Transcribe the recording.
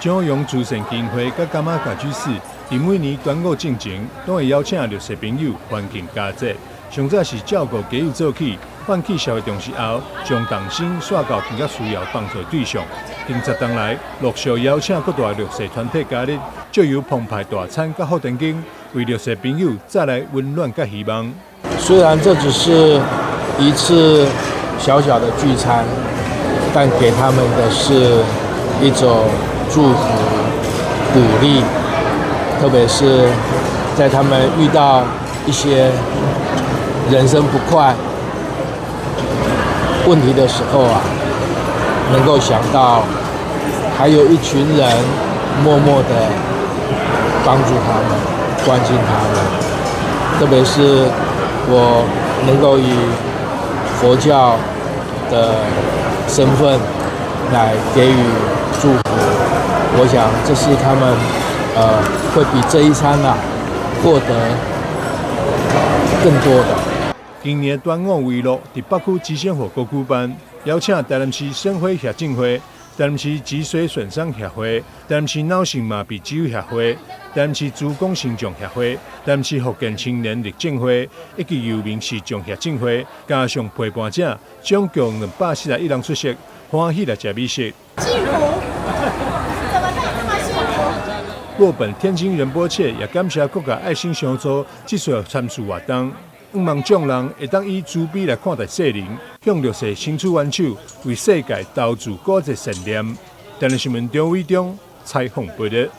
朝陽慈善基金會佮柑仔家居室，佇每年端午進前，攏會邀請弱勢朋友歡慶佳節。上早是照顧家友做起，喚起社會重視後，將重新煞到更較需要幫助的對象。近10冬來，陸續邀請各大弱勢團體加入，藉由澎湃大餐佮福田經，為弱勢朋友帶來溫暖佮希望。雖然這只是一次小小的聚餐，但給他們的是一種祝福、鼓勵，特別是在他們遇到一些人生不快問題的時候啊，能夠想到還有一群人默默的幫助他們、關心他們，特別是我能夠以佛教的身份來給予祝福，我想這是他們會比這一餐啊獲得更多的。今年端午圍樂佇北區急先火鍋舉辦，邀請台南市省會協進會、台南市脊髓損傷協會、台南市腦性麻痹肌協會、台南市珠光心臟協會、台南市福建青年力進會以及游民視障協進會，加上陪伴者，總共241人出席，歡喜來食美食。幸福，怎麼可以這麼幸福？洛本天津仁波切也感謝各界愛心相助，這次參與活動。向望眾人會當以慈悲來看待世人，向弱勢伸出援手，為世界投注閣一個善念。電視新聞張偉中採訪報導。